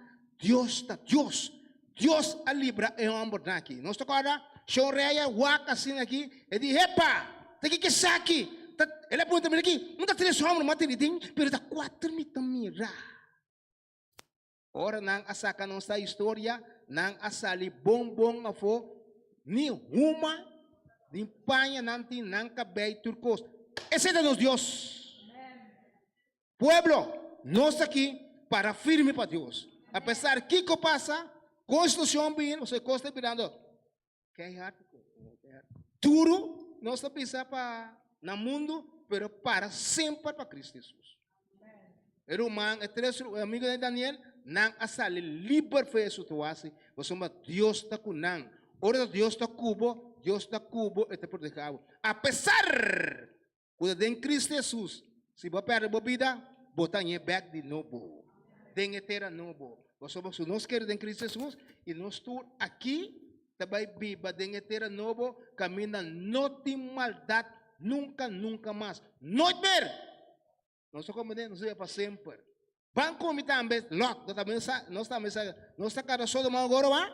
Dios ta Dios. Dios a libra e hòmbernan aki. Nos ta kòrda Shon Rei a wak asina aki, e di, Hepa! Ta kiko esaki? Ta, el a puntra, Mira aki, no ta tres hòmber m'a tene den, pero ta kuater mi ta mira. Ora nan a saka nos ta historia, nan a sali bon bon afó, ni huma, ni paña nan tin, nan kabei, tur kos. Esei ta nos Dios. Pueblo, nos ta aki para firme pa Dios. Apesar kiko pasa, kon situacion bini, pasobra e kos ta birando keihard, duru, nos ta bisa pa na mundu, pero para semper pa Cristo Jesus. E ruman, e tres amigo di Daniel, nan a sali liber for e situatie, pasobra Dios ta ku nan. Ora Dios ta ku bo, Dios ta ku bo, e ta proteha bo. Apesar Ku ta den Cristo Jesus, si bo a perde bo bida, bo ta hañ'é bek di nobo den e tera nobo. Pasobra si nos kere den Cristo Jesus i nos tur aki ta bai biba den e tera nobo kaminda no tin maldat nunka nunka mas. Nooit meer! Nos ta komprendé? Nos ta biba pa semper. Ban ku mi tambe, Lot, nos tambe sa, nos tambe sa, nos ta kara Sodoma i Gomorra,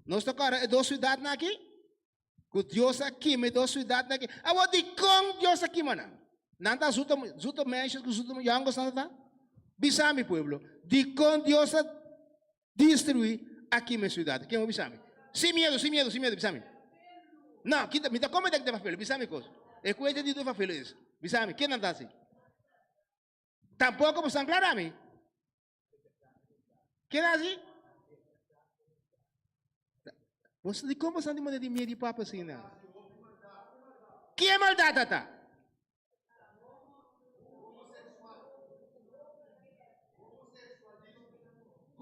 nos ta kara e dos siudatnan aki, ku Dios a kima e dos siudatnan aki. Awor, dikon Dios a kima nan? Nan ta zuta, zuta meisjes ku zuta yòngos nan ta? Bisa mi, pueblo, dikon Dios a destruí, a kima e siudat? Ken por bisa mi? Sin miedu, sin miedu, sin miedu, bisa mi. No, kita, mi ta komprendé ku ta fafelo, bisa mi kos. E kuenta di tur fafelo es. Bisa mi, ken nan ta hasi? Tampoco bo san clara mi. Ken hasi? Bo di como san di manda di mie di papa asina? Ke maldad ata?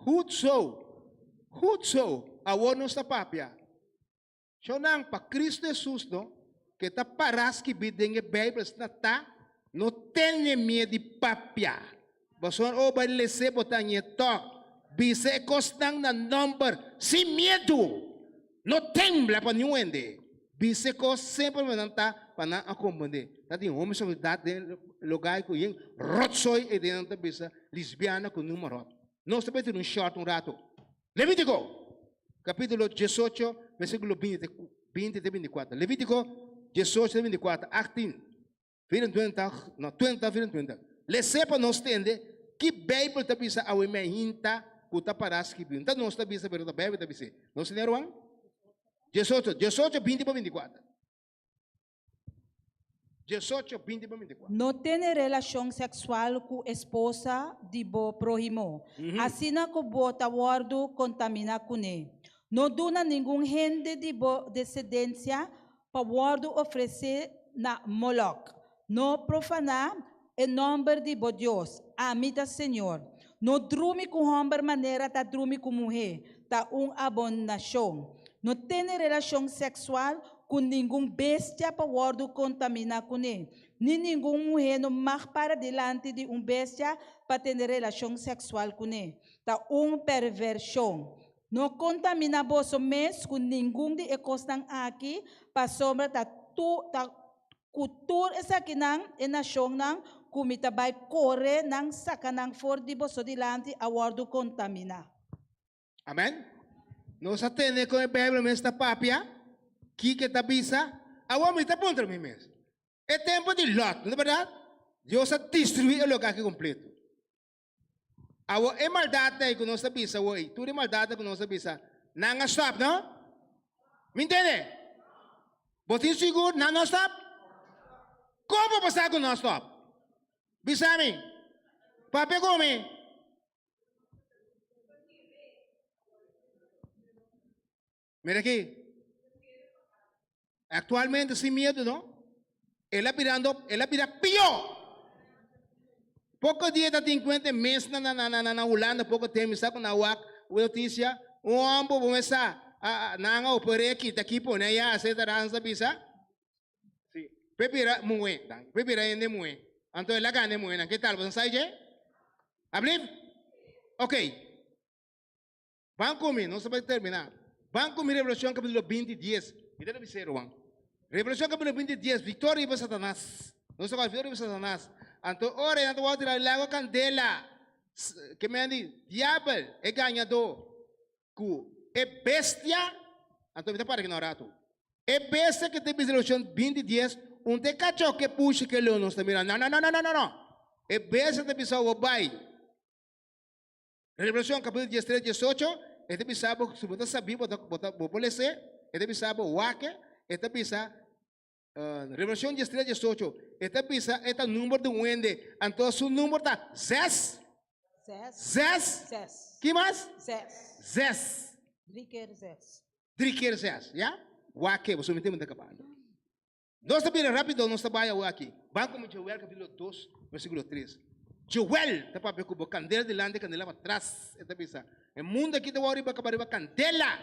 Goed zo. Goed zo. Awor nos ta papia. Shownan, pa Cristo Jesus no, ke ta pará skibí den e Bijbel asina ta, no tene mie di papia. Boso ora bai les'é bo ta hañ'é tòg. Bisa e kosnan na nòmber sin miedu. No tembla pa niun hende. Bisa e kos semper manera nan ta pa nan a komprendé. Ta tin homoseksualidat den lugá ku yen ròtsoi ei den nan ta bisa lisbiana ku numa ròt. Nos ta bai tene un shòrt un ratu. Levítico, capítulo 18, versículo 20, 20 te 24. Levítico 18 te 24, 18, 24, no, 20, 24. Lesé pa nos tende ki Bijbel ta bisa awe mainta ku ta pará skibí. No ta nos ta bisa, pero ta Bijbel ta bis'é. Nos tene ruman? 18, 18, 20 pa 24. 18, 20 pa 24. No tene relashon seksual ku esposa di bo próhimo, asina ku bo ta wòrdu kontaminá kuné. No duna ningun hende di bo desendensia pa wòrdu ofresé na Molòk. No profaná e nòmber di bo Dios. Ami ta señor. No drumi ku hòmber manera ta drumi ku muhé, ta un abonashon. No tene relashon seksual ku ningun bestia pa wòrdu kontaminá kuné, ni ningun muhé no mag para dilanti di un bestia pa tene relashon seksual kuné. Ta un pervershon. No kontaminá boso mes ku ningun di e kosnan aki, pasobra ta ta Ku tur esakinan e nashonnan ku mi ta bai kore nan saka nan for di boso dilanti a wòrdu kontaminá. Amen. Nos a tende kon e Bijbel mes ta papia, kiko e ta bisa. Awor mi ta puntra mi mes, e tempu di Lot, no ta bèrdat? Dios a destruí e lugá aki kompleto. Awor e maldatnan ei ku nos ta bisa awor ei, tur e maldatnan ku nos ta bisa, nan a stòp, no? Mi ntende? Bo tin sigur nan no stòp? Kon bo por sa ku no a stòp? Bisa mi. Papia ku mi. Mira aki. Aktualmente sin miedu no. El a birando, el a bira pió. Poko dia ta tin kuenta e mes na na na na Hulanda poko tempu mi sa ku nan wak un notisia un homber bo mes sa a nan a oper'é kita aki pone aya etcetera nan sa bisa si p'e bira muhé danki p'e bira hende muhé anto el a gana e muhénan ke tal bo sa dje? Ablief? Ok. Ban ku mi, nos ta bai terminá. Ban ku mi Revelashon kapítulo 20, dies. Mi ta bis'é, ruman. Revelashon kapítulo 20, dies, Viktoria riba Satanas. Nos ta kòrda viktoria riba Satanas. Anto ora nan ta wòrdu tirá den lago kandela, ke men di, diabel, e gañadó, ku e bestia, anto mi ta para aki na un ratu. E bestia ke ta bisa Revelashon 20, dies, un ta e kachó ke pushi ke leon nos ta mira. No, no, no, no, no, no, no. E bestia ta bisa awor bai. Revelacion capítulo 13, 18, e ta bisa bo, si bo ta sabí, bo ta, bo ta, bo por les'é, e ta bisa bo wak, e ta bisa, Revelacion 13, 18, e ta bisa e ta number di un hende, anto su number ta zes, Zes. zes, Zes. ki mas? Zes. Zes. Drie keer zes. Drie keer zes, ya? Wak, bo mi tempo ta kabando. Nos ta bira rapido, nos ta bai awe aki. Ban ku mi Joel kapitulo 2, versikulo 3. Joel ta papia ku bo kandela dilanti, kandela patras. E ta bisa, e mundu aki ta wou riba kaba riba kandela.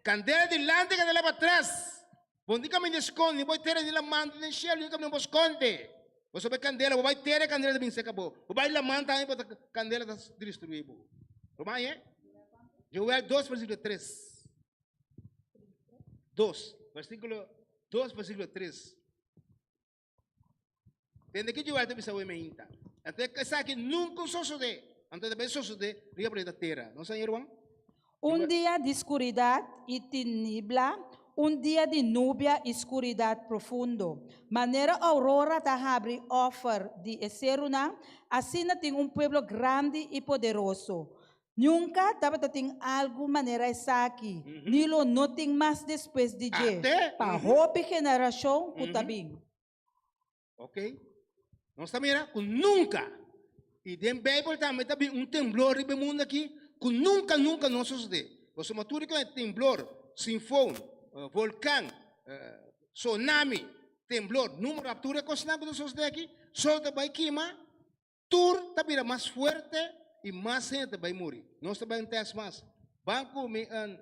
Kandela dilanti, kandela patras. Bo no tin kaminda skonde, ni bo tera ni laman ni den shelu, ni kaminda bo skonde. Bo sobe kandela, bo bai tera e kandela ta bin seka bo. Bo bai laman tambe bo ta kandela ta destruí bo. Ruman e? Joel 2 versikulo 3. 2, versíkulo 2, versíkulo 3. Tende ki Joel ta bisa awe mainta. Anto esaki nunka un sosodé. Anto ta bai sosodé riba planeta Tera. No sa, Juan? Un dia di skuridat i tinibla, un dia di nubia i skuridat profundo. Manera ourora ta habri ofer di e serunan, asina tin un pueblo grandi i poderoso. Nunka tabata tin algu manera esaki, ni lo no tin mas despues di dje, pa hopi generashon ku ta bin. Ok, nos ta mira ku nunka, i den Beibel tambe ta bin un temblor riba e mundu aki ku nunka, nunka no sosodé. Pasobra tur e temblor, sinfon, volkan, tsunami, temblor, numero, tur e kosnan ku ta sosodé aki, sol ta bai kima. Tur ta bira mas fuerte i mas hende ta bai muri. Nos ta bai un tèst mas. Ban ku mi en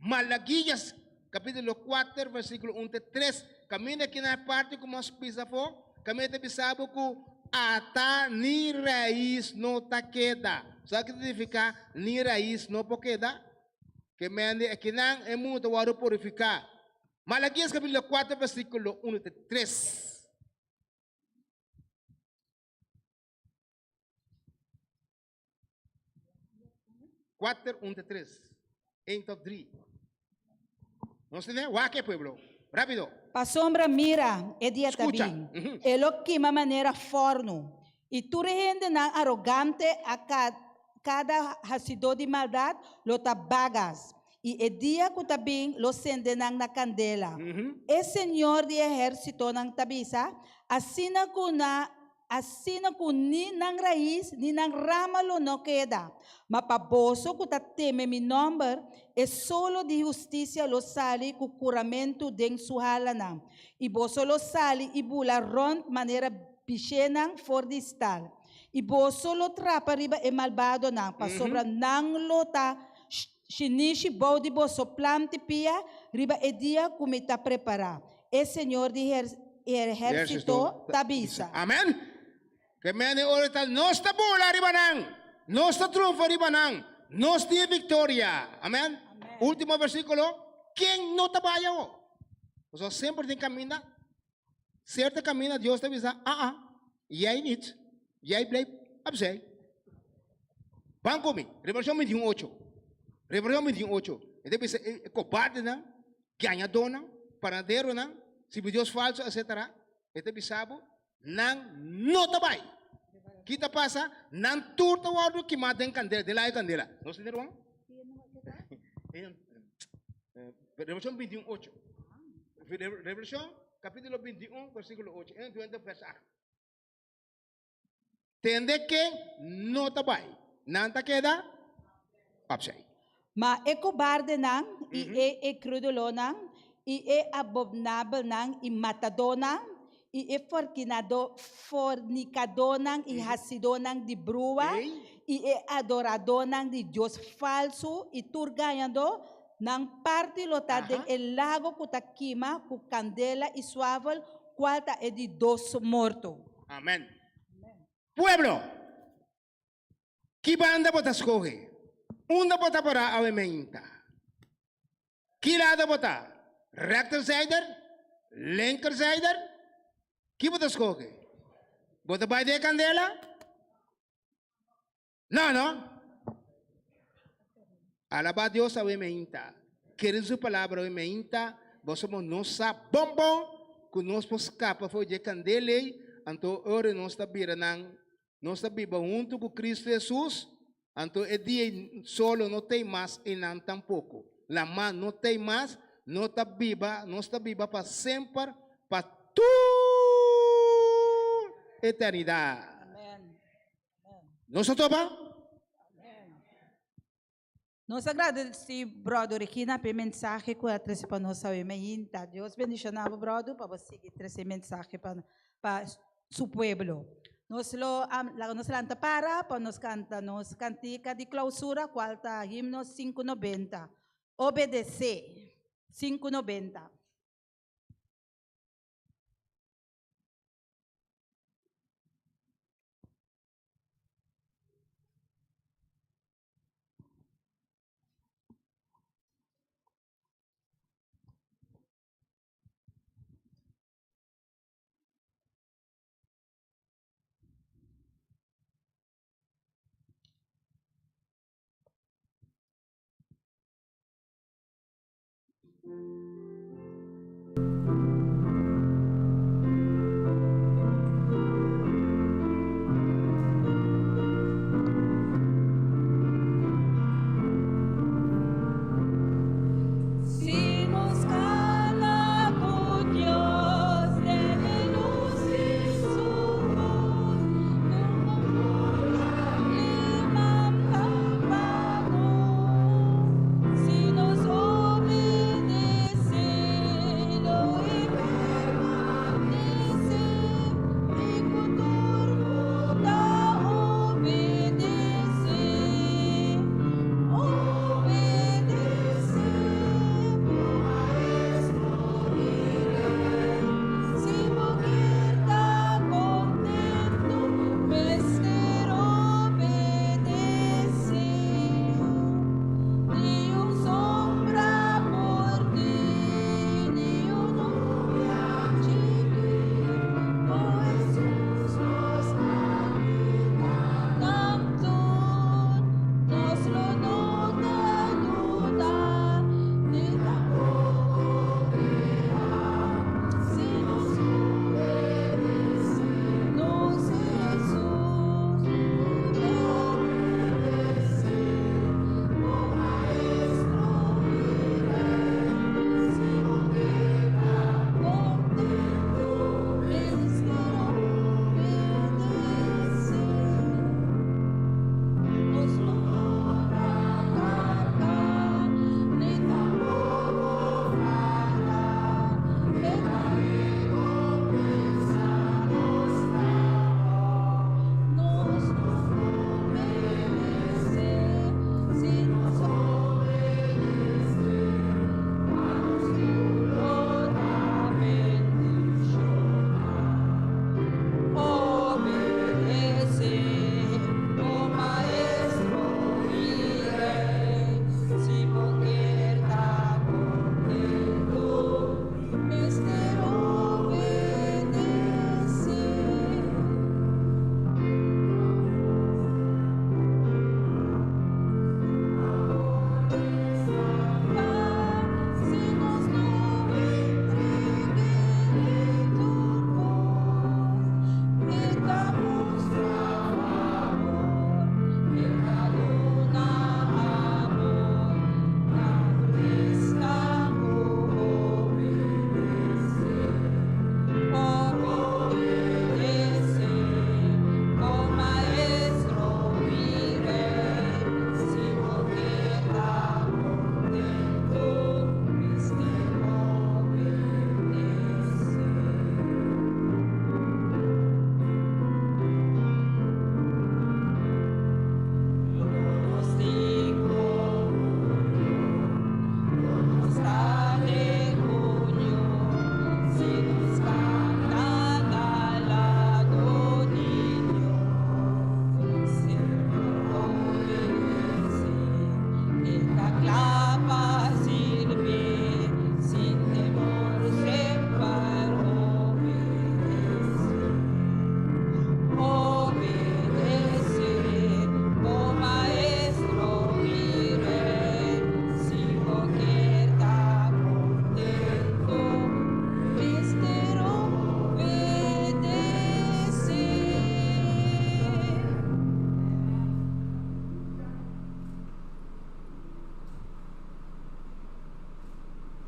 Malaguias kapítulo kuater versíkulo un te tres. Kaminda ki na e parti ku nos bisa afó, kaminda ta bisa bo ku ata ni rais no ta keda. Sa ki ta signifiká ni rais no por keda? Ke mende akinan e mundu ta wòrdu purifiká. Malaguias kapítulo kuater versíkulo un te tres. Kuater, un te tres. Een tot drie. Nos tene? Wak e pueblo. Rápido. Pasobra mira, e dia ta Skucha. bin. Mhm. E lo kima manera fòrnu, i tur e hendenan arogante a ka kada hasidó di maldat lo ta bagas, i e dia ku ta bin lo sende nan na kandela. E Señor di ehérsitonan ta bisa, Asina ku na asina ku ni nan rais ni nan rama lo no keda, ma pa boso ku ta teme mi nòmber, e solo di hustisia lo sali ku kuramentu den su halanan, i boso lo sali i bula rònt manera bishénan for di stal. I boso lo trapa riba e malbadonan, pasobra nan lo ta shinishi bou di boso plant di pia riba e dia ku mi ta prepará, e Señor di ehérsito ta bisa. Amen. Ke mende ora ta nos ta bula riba nan, nos ta triunfa riba nan, nos tin e viktoria. Amen. Último versíkulo, Ken no ta bai awor? Pasobra semper tin kaminda. Cierto camina Dios ta bisa, ah ah, jij niet, jij blijft opzij. Ban cu mi, Revelacion 21 ocho. Revelacion 21 ocho. E ta bisa e cobardenan, gañadornan, panaderonan, sirbi Dios falso, etcetera. E ta bisa bo, nan no ta bai. Ki ta pasa? Nan tur ta wordo kima den candela, den layo candela. Nos tende ruman? Revelacion 21 ocho. Revelacion capítulo 21 versículo 8. 21 vers 8. Tende ke no ta bai. Nan ta keda opzij. Ma e kobardenan i e inkredulonan. I e abobnabelnan i matadónan, i e forkinadó, fornikadónan i hasidónan di brua, i e adoradónan di dios falsu i tur gañadó, nan parti lo ta den e lago ku ta kima ku kandela i suavel, kual ta e di dos morto. Amen. Pueblo, ki banda bo ta skohe? Unda bo ta pará awe meinta? Ki lado bo ta? Rechterzijder? Linkerzijder? Ki bo ta skohe? Bo ta bai den e kandela? No, no. Alabá Dios awe meinta. Kere su palabra awe meinta. Boso bo no sa bon bon ku nos por skapa for di e kandela ei, anto ora nos ta bira nan, nos ta biba huntu ku Kristu Hesus, anto e dia ei solo no ta ei mas einan tampoko. Lamá no ta ei mas, no ta biba, nos ta biba pa semper, pa tur eternidat. Nos a topa? Nos a gradeci brother Regina pa e mensahe cu a trece pa nos awe mainta. Dios bendiciona bo brother pa bo sigui trece e mensahe pa pa su pueblo. Nos lo laga nos lanta para pa nos canta nos cantica di clausura cual ta himno 590. Obedece 590. Si nos cana cu Dios den e luz di su voz, Si nos obedece.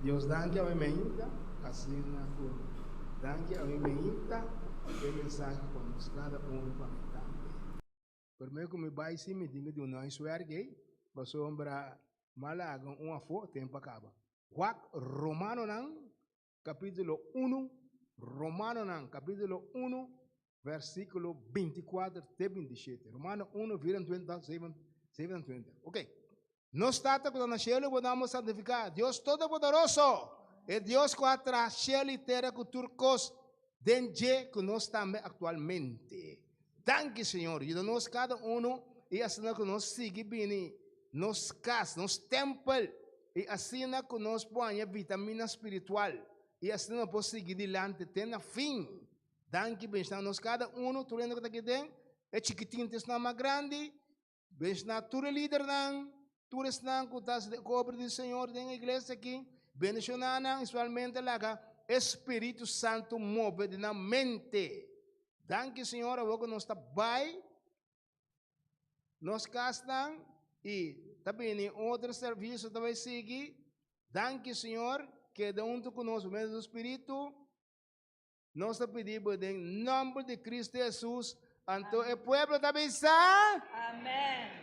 Dios danki awe meinta, asina ku danki awe meinta pa e mensahe ku a nos kada unu pa mi tambe. Prome ku mi bai si mi tin ku duna un huiswerk ei, pasobra mi a laga un afó tempu a kaba. Wak Romanonan kapítulo unu, Romanonan kapítulo unu versíkulo bintikuater te bintishete. Romano unu, vierentwintig, zevenentwintig. Oké. Nos Tata ku ta na shelu, bo nòmber santifiká. Dios Todopoderoso, e Dios ku a traha shelu i tera ku tur kos den dje ku nos tambe aktualmente. Danki, Señor. Yuda nos kada unu i asina ku nos sigui bini nos kas, nos tèmpel, i asina ku nos por haña vitamina spiritual i asina nos por sigui dilanti te na fin. Danki, benshoná nos kada unu, tur hende ku ta aki den, e chikitin te esnan mas grandi. Benshoná tur e lidernan, tur esnan ku ta hasi e obra di Señor den e iglesia aki. Bendishoná nan i spesialmente laga e Spiritu Santu move den nan mente. Danki Señor awor ku nos ta bai nos kasnan i ta bini otro servisio ta bai sigui. Danki Señor, keda huntu ku nos pa medio di bo Spiritu. Nos ta pidi bo den nomber di Cristo Jesus. Anto e pueblo ta bisa. Amen.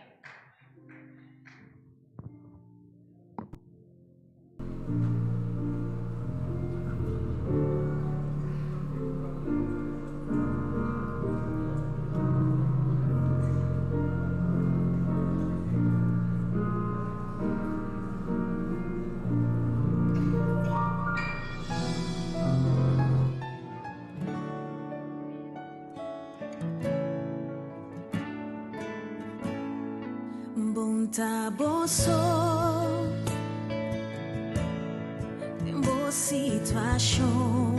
Bon ta boso den bo situashon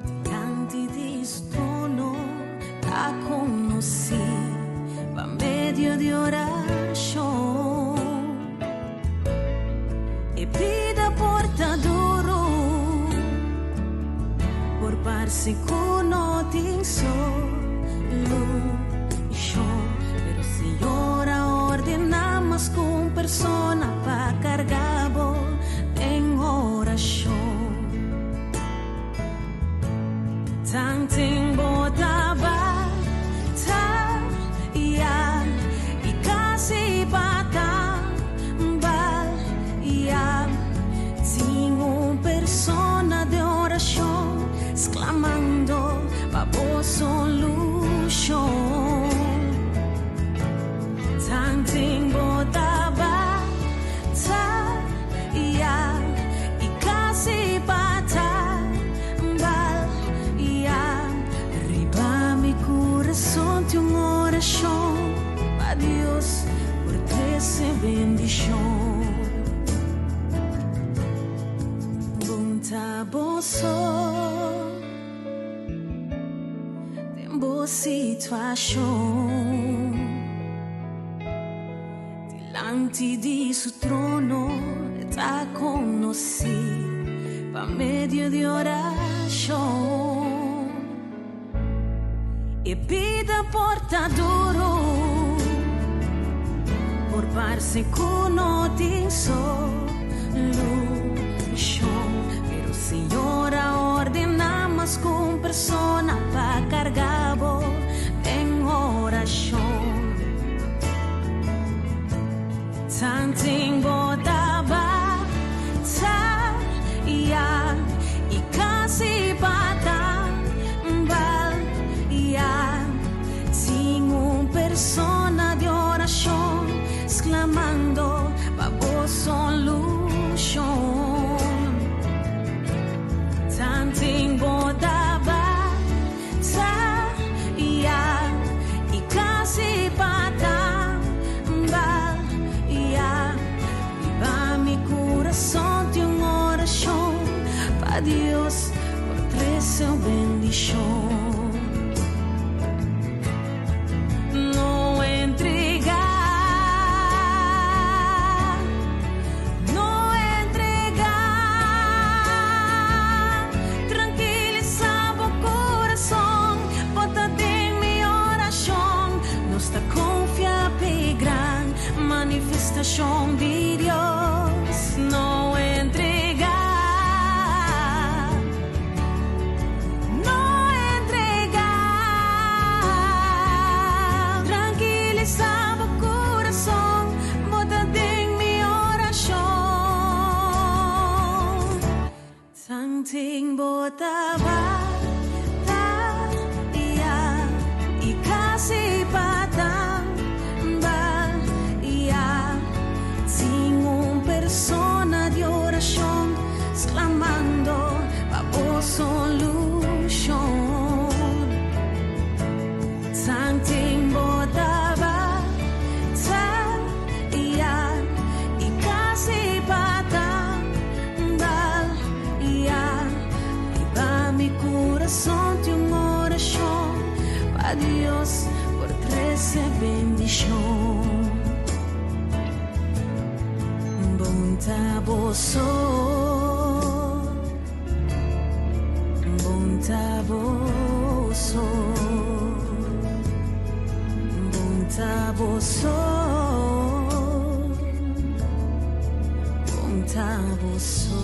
Dilanti di su trono ta konosí pa medio di orashon. E bida por ta duru, por parse ku no tin solushon, pero Señor a ordená mas ku un persona pa karga bo den orashon. Tanten bo ta bataya i kasi pa tambaya, tin un persona den orashon sklamando pa bo solushon. Tanten bo ta bataya i kasi pa tambaya, riba mi kurason tin un orashon pa Dios por trese bendishon. Bon ta bo so den bo situashon. Dilanti di su trono e ta konosí pa medio di orashon. E bida por ta duru, por parse ku no tin solushon, pero Señor a ordená mas ku un persona pa karga bo den orashon. Tanten bo ta bataya i kasi pa tambaya, tin un persona di orashon sklamando pa bo solushon. Tanten bo ta Bataya i kasi pa tambaya, riba mi kurason tin un orashon pa Dios por trese un bendishon. No entregá, no entregá. Tranquilisa bo corazon, bo ta den mi oracion. Nos ta confia p'e gran manifestacion di Dios. mes, no entregá. No entregá. Trankilisá bo kurason, bo ta den mi orashon. Tanten bo ta bataya i kasi pa tambaliá. Tin un persona di orashon sklamando pa bo solushon. Tanten bo ta bataya i kasi pa tambaliá. Riba mi kurason tin un orashon pa Dios por trese bendishon. Bon ta boso, bon ta boso, bon ta boso, bon ta boso.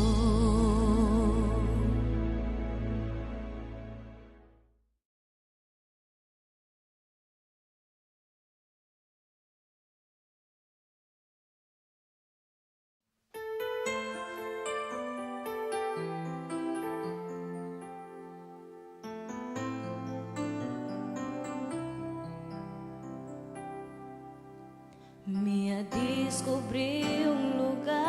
Mi a deskubrí un lugá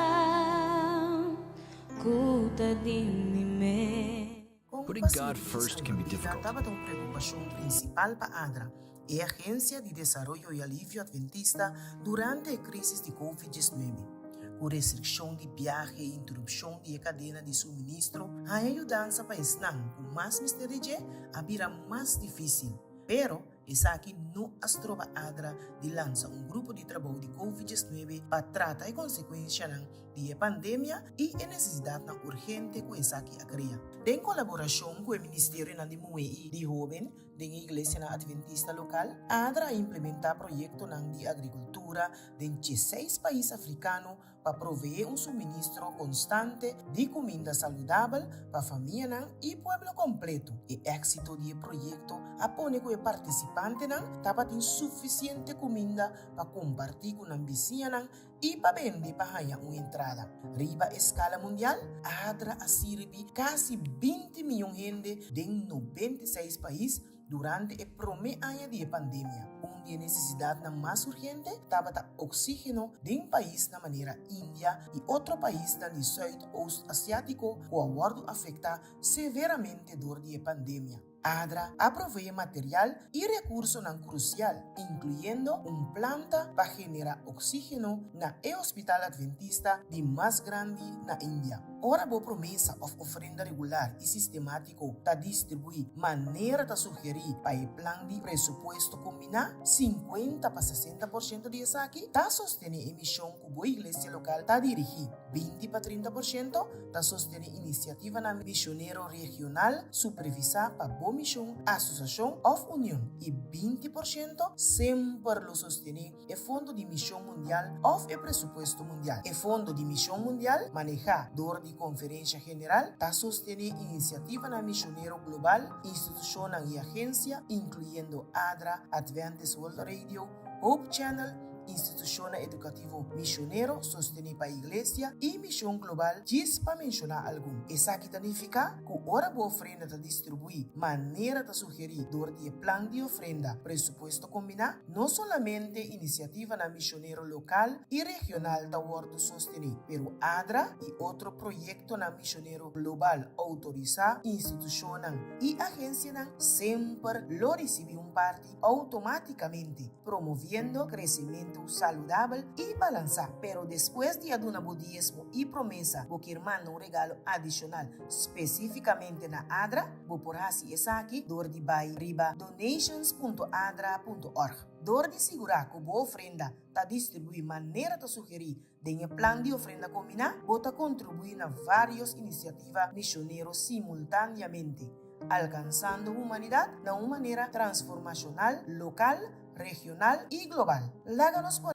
ku ta di mi mes. Kon Putting pa God sirbi first can be salba bida difficult. tabata un preokupashon prinsipal pa ADRA, e Agensia di Desaroyo i Alivio Adventista, durante e krísis di Covid 19. Ku restrikshon di biahe i interupshon di e kadena di suministro, haña yudansa pa esnan ku mas mester di dje a bira mas difísil. Pero, Esaki no a stroba ADRA di lansa un grupo di trabou di Covid 19 pa trata e konsekuenshanan di e pandemia i e nesesidatnan urgente ku esaki a krea. Den kolaborashon ku e ministerionan di muhé i di hóben den e iglesianan adventista lokal, ADRA a implementá proyektonan di agrikultura den dieseis pais afrikano pa proveé un suministro konstante di kuminda saludabel pa famianan i pueblo kompleto. E éksito di e proyekto a pone ku e partisipantenan tabatin sufisiente kuminda pa kompartí ku nan bisiñanan i pa bende pa haña un entrada. Riba eskala mundial, ADRA a sirbi kasi 20 mion hende den 96 pais Durante e promé aña di e pandemia, un di e nesesidatnan mas urgente tabata oksígeno den paisnan manera India i otro paisnan di Sùit-Oost Asiátiko ku a wòrdu afektá severamente dor di e pandemia. ADRA a proveé material i rekursonan krusial, inkluyendo un planta pa generá oksígeno na e hospital adventista di mas grandi na India. Ora bo promesa òf ofrenda regular i sistemátiko, ku ta distribuí manera ta sugerí pa e plan di presupuesto kombiná, 50 pa 60% di esaki ta sostené e mishon ku bo iglesia lokal ta dirigí, 20 pa 30% ta sostené inisiativanan mishonero regional supervisá pa bo mishon, asosiashon òf union i 20% semper lo sostené e Fondo di Mishon Mundial òf e Presupuesto Mundial. E Fondo di Mishon Mundial, manehá dor di Konferensha General, ta sostené inisiativanan mishonero global, institushonnan i agensia, inkluyendo ADRA, Adventist World Radio, Hope Channel, institushonnan edukativo mishonero sostené pa Iglesia i Mishon Global, djis pa menshoná algun. Esaki ta nifiká ku ora bo ofrenda ta distribuí manera ta sugerí dor di e plan di ofrenda Presupuesto Kombiná, No solamente inisiativanan misionero lokal i regional ta wòrdu sostené, pero ADRA i otro proyektonan misionero global outorisá, institushonnan i agensianan semper lo risibí un parti outomátikamente, promoviendo kresementu saludabel i balansá. Pero despues di a duna bo diesmo i promesa, bo kier manda un regalo adishonal spesífikamente na ADRA? Bo por hasi esaki dor di bai riba donations.adra.org. Dor di sigurá ku bo ofrenda ta distribuí manera ta sugerí den e plan di ofrenda kombiná, bo ta kontribuí na vários inisiativa misionero simultáneamente, alkansando humanidat na un manera transformashonal lokal, regional i global. Laga nos pone.